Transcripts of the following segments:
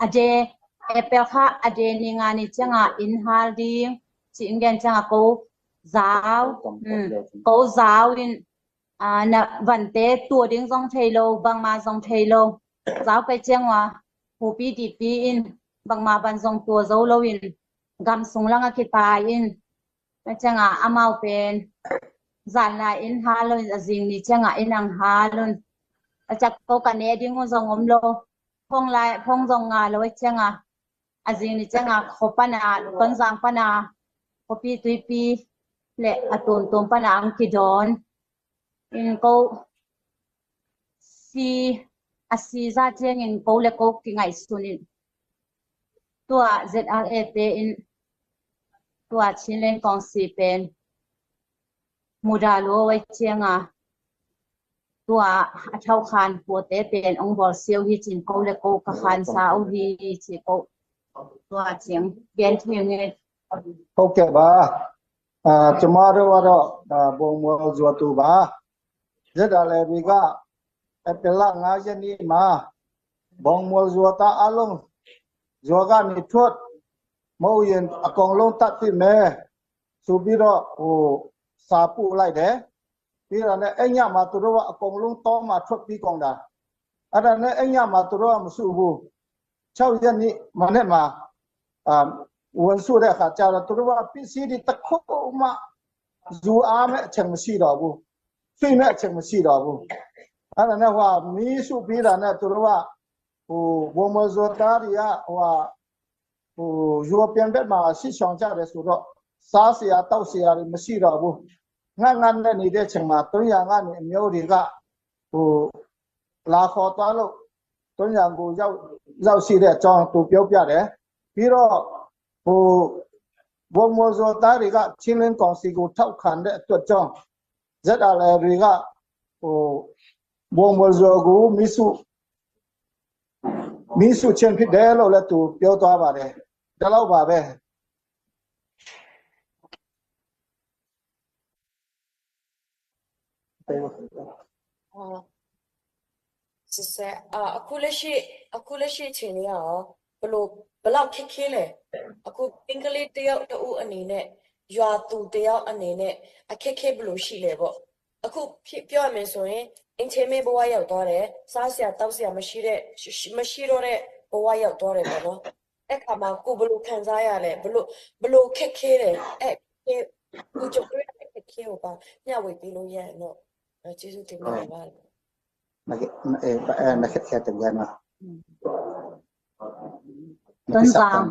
A de April kha a de ni nga ni tiangah inn hal ding si ingen tiangah ko zau ko zau in na van te tua ding zong thei lo bangma zong thei lo zau pe chiang wa hupi di pi in bangma ban zong tua zo lo in gam sung lang a khi tai in Cangah a mau pen. Zanlai in halun a zing ni cangah in ang halun. A cak ko kan e ding zong um lo. Phong lai phong zong nga lo cangah a zing ni cangah khopan ah tonzang pan ah khuapi tuipi le a tum tum pan ah ang ki dawn. In ko si a si za tiang in ko le ko ki ngai sun in tuah ZRA te in tuah Chinland Kongsi pen muda lo wai chianga tuah a thau khan pu te pen ong bol siu hi chin ko le ko ka khan sa u hi chi ko tuah chiang bian thim nge. ဟုတ်ကဲ့ပါအာကျမတို့ကတော့ဒါဘုံမောဇွာတူပါဇက်ဒါလည်းဒီက ဧပြီလ9ရက်နေ့မှာဘုံမောဇွာတာအလုံးဇွာကနေထွက်မဟုတ်ရင်အကောင်လုံးတတ်ပြမယ်ဆိုပြီးတော့ဟိုစာပို့လိုက်တယ်ပြီးတော့လည်းအဲ့ညမှာသူတို့ကအကုန်လုံးတောမှာထွက်ပြီးကုန်တာအဲ့ဒါနဲ့အဲ့ညမှာသူတို့ကမစုဘူး6ရက်နေ့မနေ့မှာအာဝန်စုတဲ့အခါကျတော့သူတို့ကပစ္စည်းတွေတစ်ခုမှဇူအားမဲ့အချိန်မရှိတော့ဘူးဖိမဲ့အချိန်မရှိတော့ဘူးအဲ့ဒါနဲ့ဟိုမီးစုပြီးတာနဲ့သူတို့ကဟိုဘုံမဇောတာတွေကဟိုဟိုရောပြန်ဘက်မှာရှစ်ဆောင်ကြတယ်ဆိုတော့စားစရာတောက်စရာတွေမရှိတော့ဘူးငတ်ငတ်နဲ့နေတဲ့ချိန်မှာ300ကနေအမျိုးတွေကဟိုလာခေါ်သွားလို့300ကိုရောက်ရောက်ရှိတဲ့အကြောင်းသူပြောပြတယ်ပြီးတော့ဟိုဘုံမောဇောသားတွေကချင်းလင်းကောင်စီကိုထောက်ခံတဲ့အတွက်ကြောင့် ZRL တွေကဟိုဘုံမောဇောကိုမိစုမိစုချင်းဖြစ်တယ်လို့လည်းသူပြောသွားပါတယ်ဒါတော့ပါပဲ အော်စစ်ဆက်အာအခုလက်ရှိအခုလက်ရှိအချိန်လေးရောဘလို့ဘလောက်ခက်ခဲလဲအခုအင်္ဂလိပ်တယောက်တူအနေနဲ့ရွာသူတယောက်အနေနဲ့အခက်ခဲဘလို့ရှိလဲပေါ့အခုဖြစ်ပြောရမယ်ဆိုရင်အင်ချေမေဘဝရောက်သွားတယ်စားစရာတောက်စရာမရှိတဲ့မရှိတော့တဲ့ဘဝရောက်သွားတယ်ပေါ့နော်အဲ့ခါမှာကိုဘလို့ခံစားရလဲဘလို့ဘလို့ခက်ခဲတယ်အဲ့ကိုကြုံတွေ့တဲ့ခက်ခဲကိုပါမျှဝေပေးလို့ရရင်တော့ကျေးဇူးတင်ပါတယ်ပါ မကအဲမခက်ခဲတယ်နော် Tonzang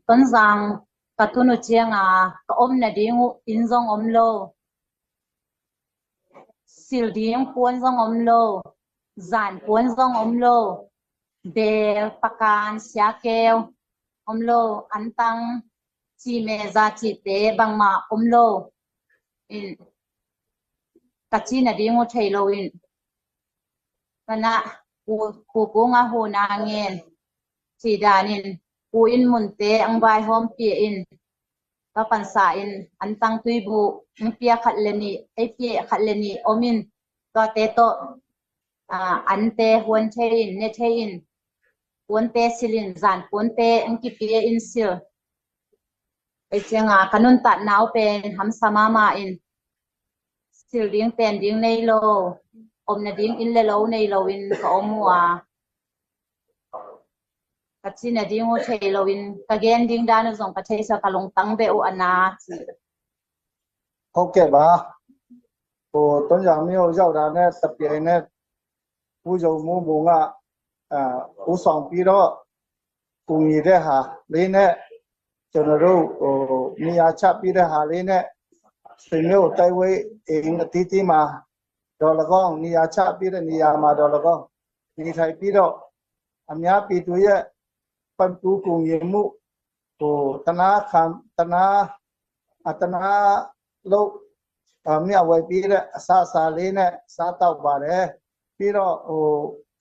tonzang ka tunu chianga ka om na ding in zong om lo sil ding puan zong om lo zan puan zong om lo bel pakan sia keo om lo an tang chi me za chi te bang ma om lo in ka chi na ding u thei lo in kana ku ku ku nga hu na ngen chi dan in ku in mun te ang vai hom pi in ka pan sa in an tang tui bu ng pia khat le ni ei pi khat le ni omin to te to an te huan the in ne the in puan te silin zan puan te ang ki pi in sil ei chenga kanun ta nau pen ham sama ma in sil ding ten ding nei lo om na ding in le lo nei lo in ka om wa ka chi na ding u thei lo in ka gen ding dan zong ka thei sa ka long tang be u ana chi. ဟုတ်ကဲ့ပါဟိုတုံးကြောင်မျိုးရောက်တာနဲ့တပြိုင်နဲ့ဦးစုံမိုးမုံကအာဦးဆောင်ပြီးတော့ကူညီတဲ့ဟာလေးနဲ့ကျွန်တော်တို့ဟိုနေရာချပြီးတဲ့ဟာလေးနဲ့ဆွေမျိုးတိုက်ဝေးအိမ်အတီးတီးမှာဒေါ်၎င်းနေရာချပြီးတဲ့နေရာမှာဒေါ်၎င်းနေထိုင်ပြီးတော့အများပြည်သူရဲ့ပံ့ပိုးကူညီမှုဟိုတနာခံတနာအတနာလို့အမြဝယ်ပြီးတဲ့အစအစာလေးနဲ့စားတော့ပါတယ်ပြီးတော့ဟို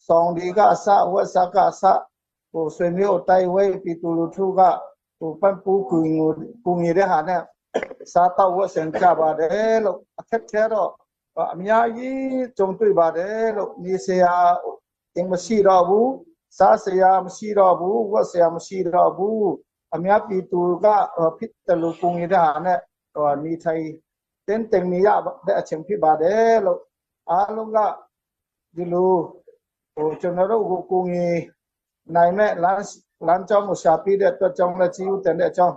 စောင်းဒီကအစဝက်စကအစဟိုဆွေမျိုးတိုက်ဝဲပြည်သူလူထုကဟိုပံ့ပိုးကူညီကူညီတဲ့ဟာနဲ့စားတော့ဝက်စင်ကြပါတယ်လို့အခက်ခဲတော့အများကြီးကြုံတွေ့ပါတယ်လို့နေစရာအင်မရှိတော့ဘူး။ စားစရာမရှိတော့ဘူးဝတ်စရာမရှိတော့ဘူးအများပြည်သူကဖြစ်တယ်လို့ပုံရတဲ့ဟာနဲ့ဟိုနေထိုင်တင်းတင်နေရတဲ့အချိန်ဖြစ်ပါတယ်လို့အားလုံးကဒီလိုဟိုကျွန်တော်တို့ကိုကိုငီနိုင်မဲ့လမ်းလမ်းကြောင်းကိုရှာပြီးတဲ့အတွက်ကြောင့်လည်းကြီးဦးတဲ့တဲ့အကြောင်း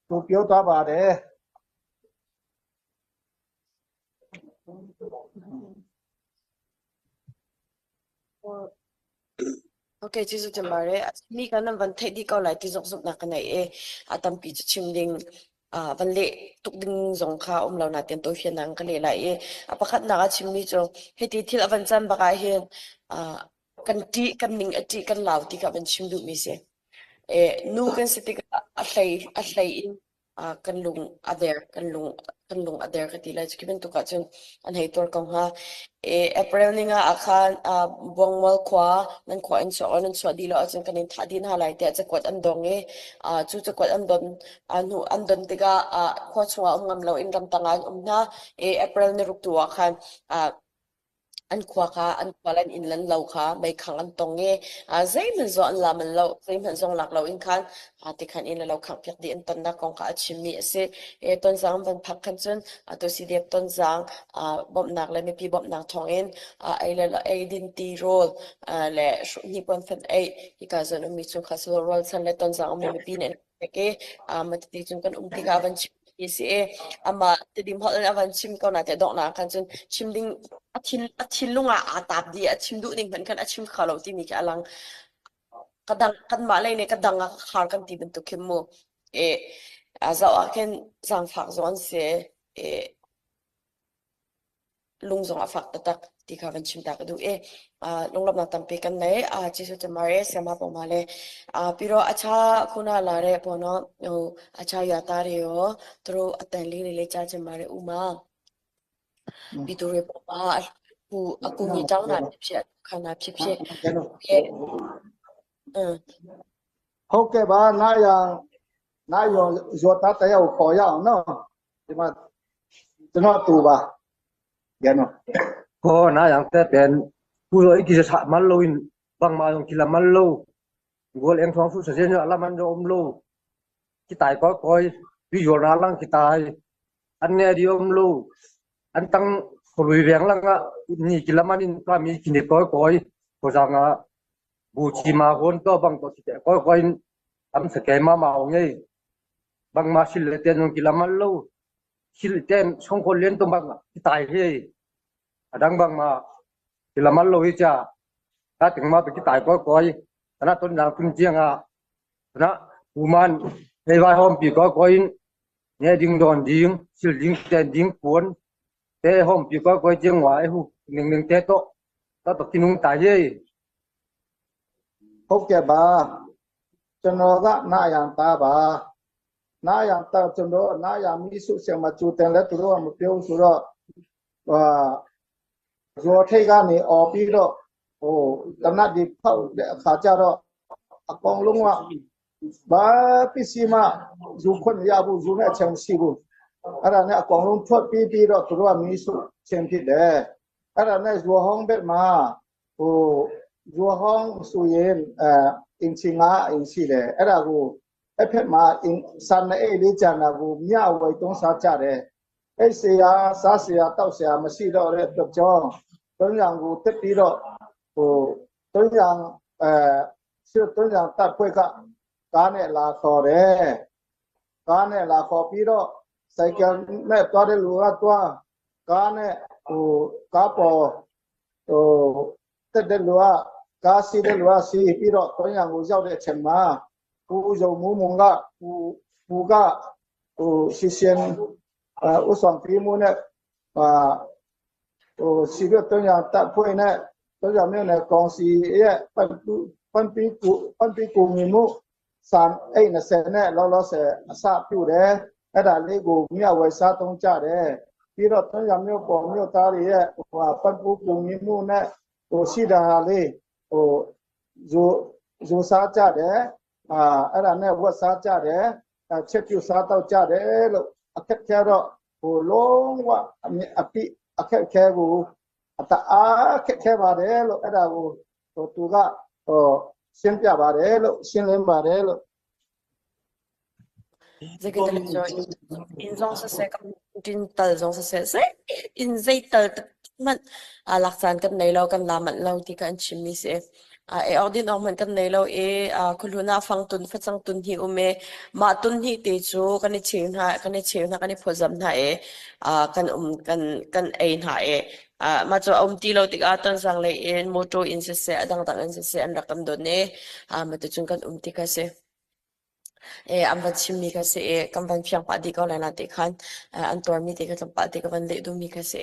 သူပြောသွားပါတယ် ဟုတ်ကဲ့ကျေးဇူးတင်ပါတယ်။မိကnan van theih dih ko lai ti zok zumhnak ka ngei i a tampi cu chim ding van leh tuk ding zong kha um lo nain tawifiannak ka leh lai i a pakhatnak a chimmi cu hiti thil a van can bak ah hin kan ṭih kan ning a ṭih kan lau ti kha van chim duhmi si. Nu kan si tikah a hlei a hlei in kan lung a der kan lung kan lung a der ka ti lai. Cu bantuk ahcun an hei tuar ko hnga. April ni nga ah khan Buangmual khua nan khua in chuah nan chuah dih lo ahcun kan in thah dih hna lai tiah cakuat an dong i cu cakuat an don hnu an don tikah khua chungah um ngam loin ramtang ah an um hna. April ni ruk tu ah khan An khua kha an khual an inn le an lo kha meikhang an tong i zeihmanh zong an la manh lo, zeihmanh zong lak loin khan tikhan inn le lo khanghpiak dih an tonnak kong kha a chimmi a si. Tonzang an van phak khan cun atu CDF Tonzang bawmhnak le mipi bawmhnak thawngin ei le eidin tirawl le hnipuan fenh ei hika zawn ummi chungkhar rualchan le Tonzang ummi mipi nih an pek i mah ti cun kan um tikah van chim ti si i amah Tedim holh in a van chim ko na te donghnak khan cun chim ding a thin a thinlung ah aa taap dih a chim duh ning hmanh khan a chim kho lo timi khi a lang. Ka dang kanmah lei nih ka dang ah ka khar kan ti bantuk khin mu. E a zoh ah khin zaangfak zong an si e lung zong a fak taktak ti kha van chim ta ka duh i lunglawmhnak tampi kan nei. Jesuh cu Mary siama poma le piro acha khuna la re pono acha ya ta re yo tro atan li le cha che mare uma pi tu re poma ku aku ni tang na ဖြစ်ခန္ဓာဖြစ်ဖြစ်အင်း ဟုတ်ကဲ့ပါနာယံနာယောဇောတတယောက်ခေါ်ရအောင်နော်ဒီမှာကျွန်တော်တူပါရနော် ဟောနာယံတဲ့เป็นผู้โดยกิจสะมันโลอินบางมายงกิลมันโลกวลเองท้องสุเสียเนละมันโอมโลที่ตายก็คอยวิโยนาลังที่ตายอันเนดิอมโลอันตั้งลุยเรียงลังอ่ะนี่กิลมันอินก็มีกินก้อยก้อยก็จังอ่ะบูชีมาคนก็บางตัวที่ก้อยก้อยทำสเกมามาเอาไงบางมาสิเลเตนกิลมันโลสิเลเตนช่องคนเลี้ยงตัวบางที่ตายเฮ้อดังบางมากิลมันโลวิจาถ้าถึงมาไปที่ตายก้อยก้อยนะต้นนางคุณเจียงอ่ะนะอุมันในวายหอมปีก้อยก้อยเนี่ยดิงดอนดิงสิลดิงเตนดิงปวนเตหอมปีก้อยก้อยเจียงหวายหูหนึ่งหนึ่งเตโตตตกินุงตายเย่ ဟုတ်ကဲ့ပါကျွန်တော်ကနာယံသားပါနာယံသားကျွန်တော်နာယံမိစုဆင်မကျူတင်လဲသူတို့ကမပြောဆိုတော့ဟာဇောထိတ်ကနေអော်ပြီးတော့ဟိုတနတ်ဒီဖောက်တဲ့အခါကျတော့အကောင်လုံးကဘာပစ္စည်းမှယူခွင့်မရဘူးယူမဲ့အချိန်မရှိဘူးအဲ့ဒါနဲ့အကောင်လုံးထွက်ပြီးပြီးတော့သူတို့ကမိစုချင်းဖြစ်တယ်အဲ့ဒါနဲ့ဇောဟောင်းဘက်မှာဟိုဇောဟောင်းဆိုရင်အဲအင်ချင်ငါအင်ရှိတယ်အဲ့ဒါကိုအဲ့ဖက်မှာအင်စံနဲ့အဲ့လေးကြံတာကိုမြဝဲတုံးစားကြတယ်အဲ့ဆရာစားဆရာတောက်ဆရာမရှိတော့တဲ့အတွက်ကြောင့်တုံးရံကိုတက်ပြီးတော့ဟိုတုံးရံအဲဆွတုံးရံတပ်ဖွဲ့ကကားနဲ့လာခေါ်တယ်ကားနဲ့လာခေါ်ပြီးတော့စိုက်ကယ်နဲ့တွားတဲ့လူကတွားကားနဲ့ဟိုကားပေါ်ဟိုတက်တဲ့လူကကားစီးတဲ့လူကစီးပြီးတော့တုံးရံကိုရောက်တဲ့အချိန်မှာကိုရုံမူမုံကကိုပူကဟိုစီရှင်ဥဆောင်ပြမှုနဲ့အာဟိုစီရတုံးရံတပ်ဖွဲ့နဲ့တုံးရံမြို့နယ်ကောင်စီရဲ့ပတ်ပန်ပီကူပန်ပီကူမီမှုစံအဲ့20နဲ့လောလောဆယ်အစပြုတယ်အဲ့ဒါလေးကိုမြဝယ်စားသုံးကြတယ်ပြီးတော့တုံးရံမြို့ပေါ်မြို့သားတွေရဲ့ဟိုပတ်ပူကူမီမှုနဲ့ဟိုရှိတာလေးဟိုဇိုဇိုစားကြတယ်အာအဲ့ဒါနဲ့ဝက်စားကြတယ်ချက်ပြစားတော့ကြတယ်လို့အခက်ခဲတော့ဟိုလုံးဝအပိအခက်ခဲကိုအတအားခက်ခဲပါတယ်လို့အဲ့ဒါကိုဟိုသူကဟို ရှင်းပြပါတယ်လို့ရှင်းလင်းပါတယ်လို့ Zeitin cu inn zong siseh, kan ṭin tal zong siseh, zei inn zeital hmanh lak caan kan nei lo, kan la manh lo ti kha an chimmi si. Ei awk din awk hmanh kan nei lo i khuahlun ah fangtun, facang tun hi um i mah tun hnih te cu kan i cheu hna, kan i cheu hna, kan i phawtzamh hna i kan um kan kan ei hna i mah cu a um ti lo tikah Tonzang lei in motor in siseh, a dangdang in siseh an rak kan don i mah ticun kan um ti kha si. An van chimmi kha si i kan van fiang pah dih ko lai na ti khan an tuarmi te kha tlawmpal te ka van leh duhmi kha si.